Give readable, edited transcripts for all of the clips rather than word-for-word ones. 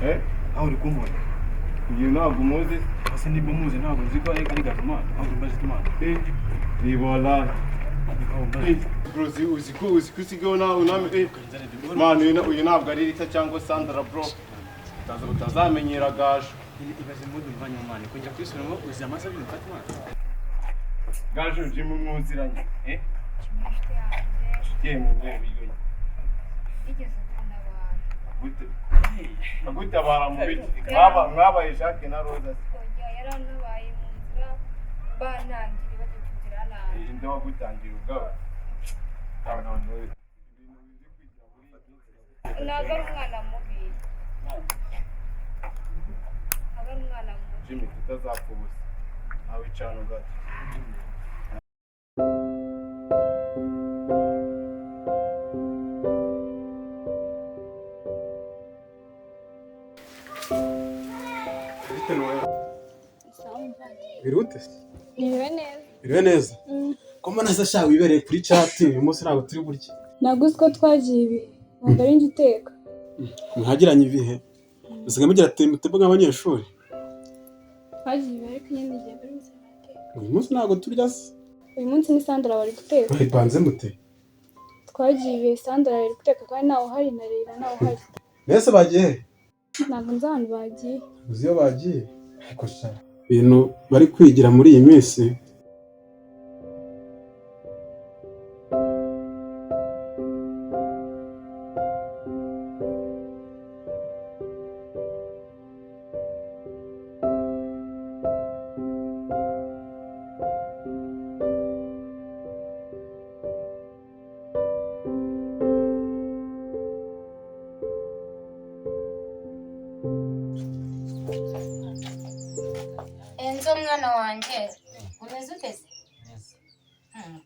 Eh? Aho uri kumbona? Uyu ntabwo umuzi. Ese niba muzi, ntabwo nzi ko ari Gaju, man. Ntabwo mbaje, man. Eh, reba wallahi. Ntabwo mbaje. Eh, bro, uzi ko usigaye nawe uname, eh. Man, uyu ntabwo ari Rita cyangwa Sandra, bro. Utazamenyera Gaju. Ibaze mudu mvanye, man. Kongera kwisubiramo, uzi amasaha y'umufata, man. Gaju, Jimmy mwuziranye? Eh? Inshuti yanjye. Inshuti ye mu buhe buryo? Yigeze kuntabara. Gute? Agutabara mu biki? Mwabaye Jacques na Rosa se? Oya, yarantabaye mu nzira, bantangira bajya kungira nabi. Eh, inde wagutangira ubwawe? Ntabwo ari umwana mubi, ntabwo ari umwana mubi. Jimmy, tutazapfa ubusa. Nawe icana gato. Birute. Niriwe neza. Biriwe neza. Ko mbona se sha wibereye kuri chat, uyu munsi ntabwo turi burye? Ntabwo uzi ko twagiye ibihe, ntabwo ari njye uteka. Mwagiranye ibihe? Musigaye mugira timetable nk'abanyeshuri? Twagiye ibihe, ariko nyine igihe buri munsi barateka. Uyu munsi ntabwo turya se? Uyu munsi ni Sandra bari guteka. Bayipanze mute? Twagiye ibihe, Sandra bari guteka kandi ntawe uhari, na Leila ntawe uhari. Mbese bagiye he? Ntabwo nzi ahantu bagiye. Uzi iyo bagiye? Ariko sha, ibintu bari kwigira muri iyi minsi. Enzo, mwana wanjye, umeze ute se?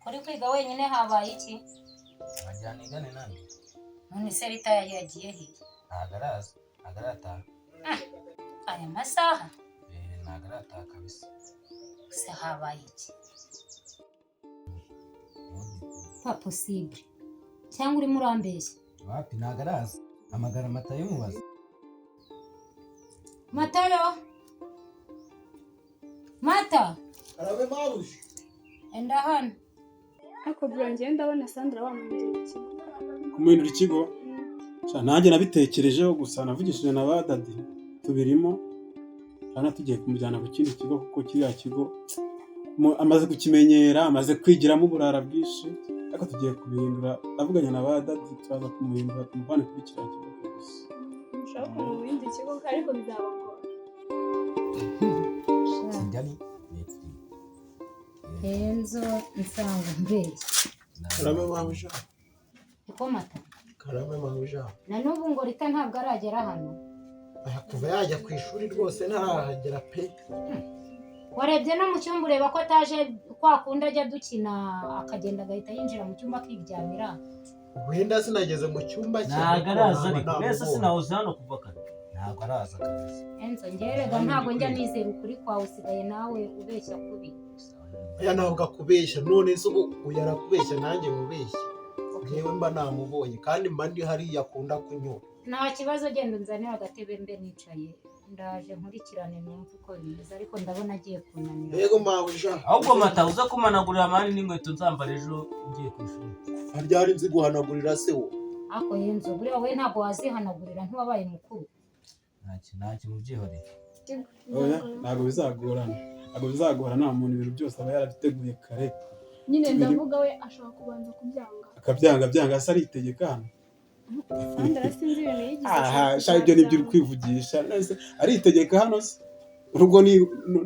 Kuri kwiga wenyine, habaye iki? Wajyana igane nande? None se Rita yagiye he? Ntabwo araza, ntabwo arataha. Aya masaha? Eh, ntabwo arataha kabisa. Se habaye iki? Pas possible, cyangwa urimo urambeshya? Wapi, ntabwo araza. Hamagara Matayo umubaze. Matayo, Mata. Arabe, mabuja. Enda hano. Ariko bro, njyewe ndabona Sandra bamuhindura ikigo. Kumuhindura ikigo? Sha, nanjye nabitekerejeho, gusa navugishije na ba daddy, tubirimo. Urabona tugiye kumujyana ku kindi kigo, kuko kiriya kigo amaze kukimenyera, amaze kwigiramo uburara bwinshi. Ariko tugiye kubihindura, navuganye na ba daddy, turaza kumuhindura tumuvane kuri kiriya kigo gusa. Mushaka ukuntu mu bindi kigo, ariko bizabagora. Kigali Netflix. Enzo, nsanga mbeshya. Karame, mabuja. Niko, Mata? Karame, mabuja. Na n'ubu ngo Rita ntabwo aragera hano? Aya, kuva yajya ku ishuri rwose ntarahagera pe. Warebye no mu cyumba, ureba ko ataje kwa kundi ajya dukina, akagenda agahita yinjira mu cyumba akiryamira? Wenda sinageze mu cyumba cye. Ntabwo araza, ariko mbese namubonye. sinahoze hano kuva kare. Ntabwo araza kabisa. Enzo, ngerega ntabwo njya nizera ukuri kwawe, usigaye nawe ubeshya kubi. Aya, ntabwo akubeshya. None se ubu uyu arakubeshya, nanjye mubeshye? Ngewe mba namubonye kandi mba ndi hariya akunda kunyura. Nta kibazo, genda unzanire agatebe mbe nicaye, ndaje nkurikirane numve uko bimeze, ariko ndabona agiye kunanira. Yego, mabuja. Ahubwo Mata, uza kumanagurira amani n'inkweto nzambara ejo ngiye ku ishuri. Haryari nzi guhanagurira se wo? Ariko Enzo, buriya wowe ntabwo wazihanagurira, ntiwabaye mukuru? Ntacyo, ntacyo, mubyihoreye. Oya, ntabwo bizagorana, ntabwo bizagorana. Nta muntu, ibintu byose aba yarabiteguye kare. Nyine ndavuga, we ashobora kubanza kubyanga. Akabyanga byanga se, aritegeka hano? Sandra sinzi ibintu yigize. Aha. Ashobora Sha, ibyo nibyo uri kuzabyanga. kwivugisha. None aritegeka hano se? Urugo ni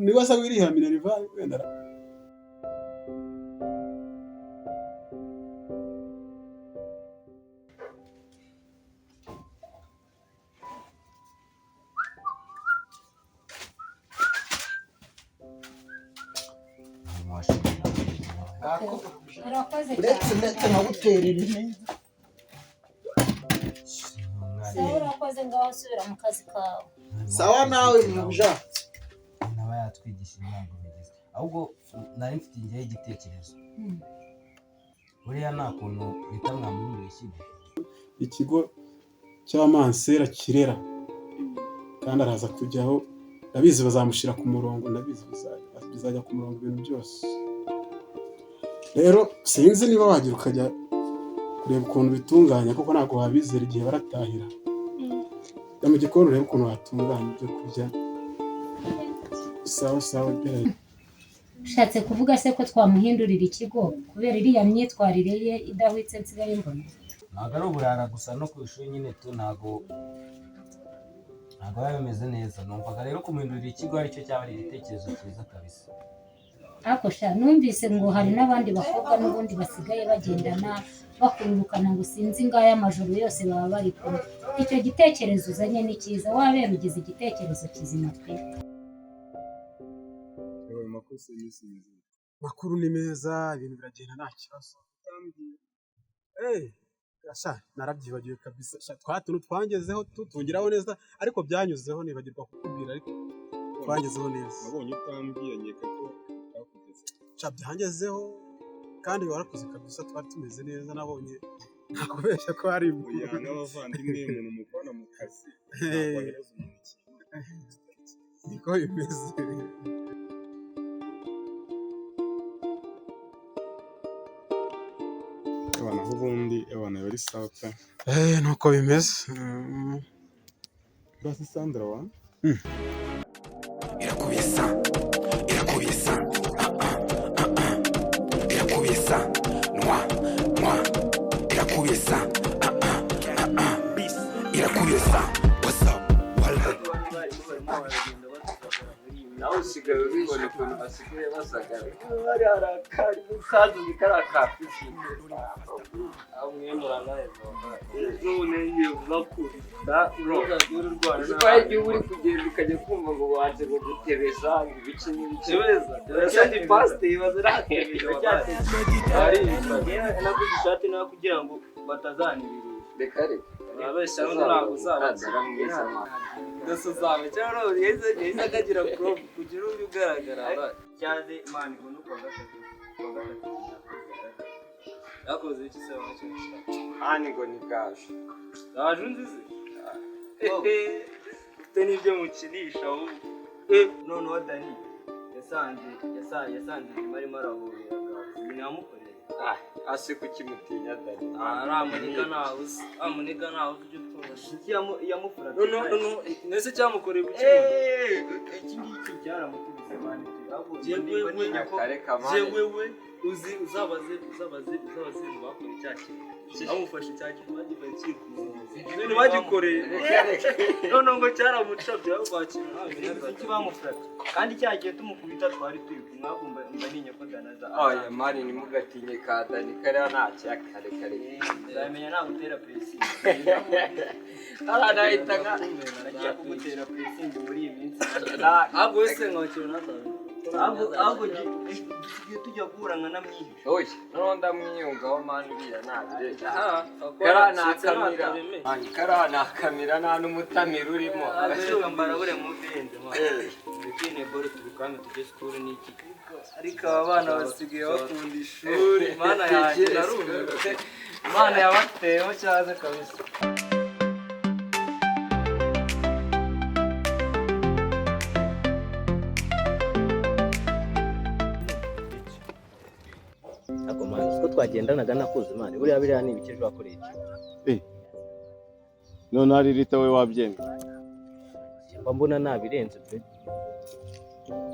niba se wiriha minerval wenda ra- Ntabwo Urakoze Uretse cyane. ndetse nkaguterera neza. Sawa, urakoze, ngaho usubira mu kazi kawe. Sawa nawe, mabuja. Aba yatwigishije, ntabwo bigize. Ahubwo nari mfite ingeho igitekerezo. Buriya nta kuntu bita mwamuhindura ikigo? Ikigo cy'abamansera kirera. Kandi araza kujyaho, ndabizi bazamushyira ku murongo, ndabizi bizajya ku murongo ibintu byose. Rero sinzi niba wagira ukajya kureba ukuntu bitunganya, kuko ntabwo wabizera igihe baratahira. Jya mu gikoni urebe ukuntu watunganya ibyo kurya. Sawa sawa, gerageza. Ushatse kuvuga se ko twamuhindurira ikigo kubera iriya myitwarire ye idahwitse nsigaye mbona? Ntabwo ari uburara gusa, no ku ishuri nyine tu ntabwo biba bimeze neza. Numvaga rero kumuhindurira ikigo aricyo cyaba ari igitekerezo cyiza kabisa. Ariko sha, numvise ngo hari n'abandi bakobwa n'ubundi basigaye bagendana bakururukana, ngo sinzi ngaya amajoro yose baba bari kumwe. Icyo gitekerezo uzanye ni cyiza, wabera ugize igitekerezo kizima pe. Makuru ni meza, ibintu biragenda nta kibazo. Eh, sha narabyibagiwe kabisa. Sha twa tuntu twangezeho tutungiraho neza, ariko byanyuzeho nibagirwa kukubwira, ariko twangezeho neza. Nabonye utambwiye nkeka ko bitakugezeho. Sha byangezeho kandi warakoze kabisa, twari tumeze neza, nabonye ntakubeshya ko hari Oya, n'abavandimwe umuntu mukorana mu kazi ntabwo wahereza umuntu ikintu. Niko bimeze. Ebana aho ubundi ebana biba ari sawa pe. Eh, nuko bimeze. Basi Sandra wa Irakubisa, irakubisa, ah, ah, ah, ah. Irakubisa nwa nwa, irakubisa, ah, ah, ah, ah. Irakubisa, what's up, wala. Nawe usigaye ubibona ukuntu basigaye basagara, bari harakari kazi kariya ka pisine aho mwemura nawe. None ngiye bakubita. Uzi ko hari igihe uba uri kugenda ukajya kumva ngo wanze ngo gutebeza ngo ibiki n'ibiki. Tebeza? Kandi pasiteri baziratebeje. Naguze ishati nawe kugira ngo batazanibirira. Reka reka. Urabeshya, undi ntabwo Umukandara mwiza uzabatse. man. Ndetse uzabe cyangwa yahise akagira probe kugira ube ugaragara. Cyaze mani ngo nuko gatatu, kuwa gatatu Yakoze iki se wacyo? Hani ngo ni gaju. Gaju nzize ufite n'ibyo mukinisha wowe. Noneho Dani yasanze Jim arimo arahobera Gaju, ibintu yamukoreye. Ah, ase kukimutinya Dani? Aramunika ntawe uzi, amunika ntawe uzi ujya utunga. Iki yamufuraga. Noneho nese cyamukoreye ku Eh, iki ngiki cyaramukubise mani. Jewewe uzi, uzabaze ngo bakore cya kintu bamufashe, cya kintu bagiye kiri ku murongo, ibintu bagikoreye noneho ngo cyaramucabye bakwakira. Iki bamufuraga kandi cya gihe tumukubita twari turi kumwe, ahubwo mba ntinya ko Dani aza. Oya mani, ntimugatinye ka Dani, kariya nta cyakare kare. Nzamenya nagutera pressing. Aranahita nka Agiye kugutera pressing muri iyi minsi. Ahubwo wese nkabakira nazabe. Ahubwo dusigaye tujya guhura nka namwihisha. Oya, noneho ndamwiyungaho mani, uriya ntabireba. Kariya ni akamira. Mani, kariya ni akamira, nta n'umutamira urimo. Agaciro mbarabure mu bende mani. Dukine boro tubikame tujye sikuru n'iki. Ariko aba bana basigaye bakunda ishuri, mana yanjye narumiwe. Imana yabateyeho cyaze kabisa. Ariko mani, siko twagendanaga nakuze mani, buriya biriya ni ibiki ejo wakoreye iki? None hari Rita we wabyemera? Mba mbona nabirenze pe.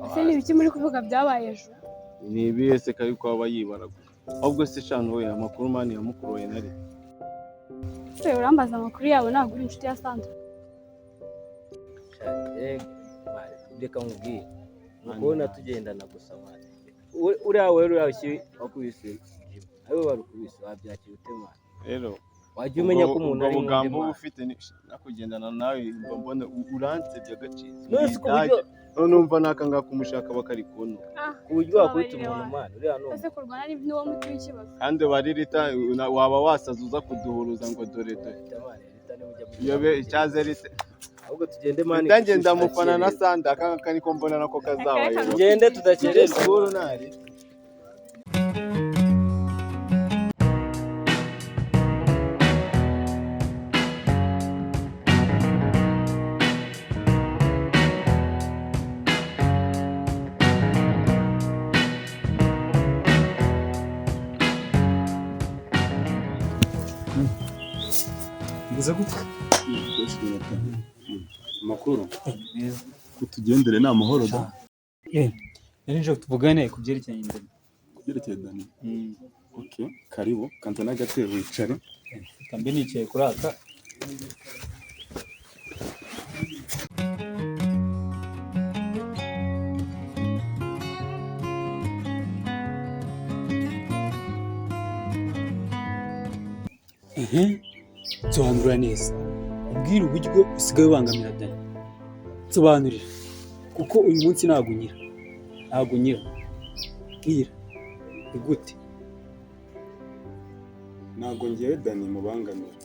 Ese ni ibiki muri kuvuga byabaye ejo? Ni ibihe se kari ko aba yibaraguka? Ahubwo se shana we, amakuru mani ya mukuru we nari Se urambaza amakuru yabo, ntabwo uri inshuti ya Sandra? Eh, mani, reka nkubwire, ni ukubona tugendana gusa mani. Uriya wewe, uriya uki wakubise Jimmy, ariwe warukubise, wabyakira ute mani? Rero Wajya umenya ko umuntu ari ubwo nk'undi bugambo uba mani. ufite nakugendana nawe mba mbona uransebye agaciro. None se ku buryo None numva naka ngaka umushaka bakari kuntu. Ku buryo wakubita umuntu mani, uriya ni Ese kurwana ni niwo muti w'ikibazo? Kandi bari Rita waba wasaze uza kuduhuruza ngo dore dore. Iyo be icyaze Rita. Ahubwo tugende mani. Rita njye ndamufana na Sandra, aka ngaka niko mbona nako kazabayobora. Tugende tudakererwa. Sikuru ntari. Meze gute? Amakuru utugendere ni amahoro da. Nari nje tuvugane ku byerekeranye na Dani. Ku byerekeye Dani? Okay, karibu kanza n'agatebe wicare. Reka mbe nicaye kuri aka. Nsobanurira neza, umbwire uburyo usigaye ubangamira Dani. Nsobanurira kuko uyu munsi ntabwo unyira, ntabwo unyira. Mbwira ni gute? Ntabwo ngewe Dani mubangamira.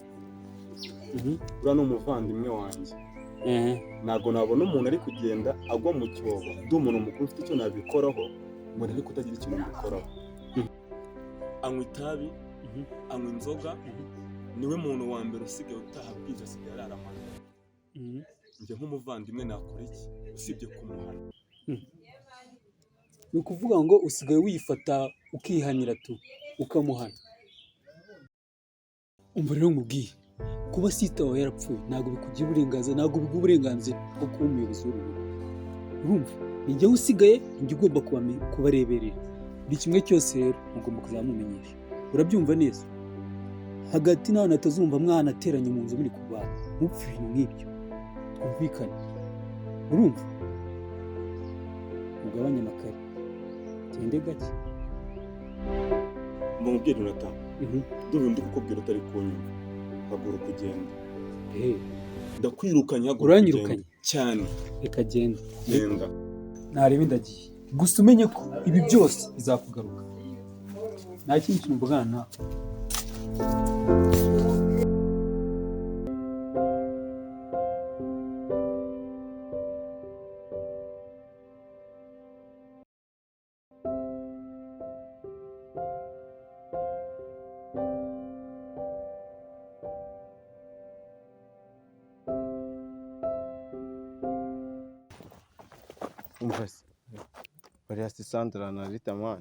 Uriya ni umuvandimwe wanjye. Ntabwo nabona umuntu ari kugenda agwa mu cyobo, ndi umuntu mukuru ufite icyo nabikoraho, ngo ndeke kutagira ikintu mbikoraho. Anywa itabi, anywa inzoga, niwe muntu wa mbere usigaye utaha bwije, asigaye arara amanywa. Njye nk'umuvandimwe nakora iki usibye kumuhana? Ni ukuvuga ngo usigaye wifata ukihanira tu ukamuhana. Umva rero nkubwiye, kuba sita wawe yarapfuye ntabwo bikugira uburenganzira, ntabwo biguha uburenganzira bwo kuba umuyobozi w'urugo. Urumva, ni njyewe usigaye, njye ugomba kubareberera buri kimwe cyose. Rero mugomba kuzamumenyesha, urabyumva neza? Hagati nawe natazumva mwanateranye mu nzu muri kurwana mupfa ibintu nk'ibyo, twumvikane. Urumva, mugabanye amakare, gende gake. Mubwire Jonathan, ndumva ndi kukubwira utari kunyumva. Haguruka ugende. Ndakwirukanye, haguruka Uranyirukanye? ugende. Cyane. Reka genda. Genda. Nareba indagiye gusa, umenye ko ibi byose bizakugaruka. Nta kindi kintu mvugana nawe. Umva se, bariya si Sandra na Rita man?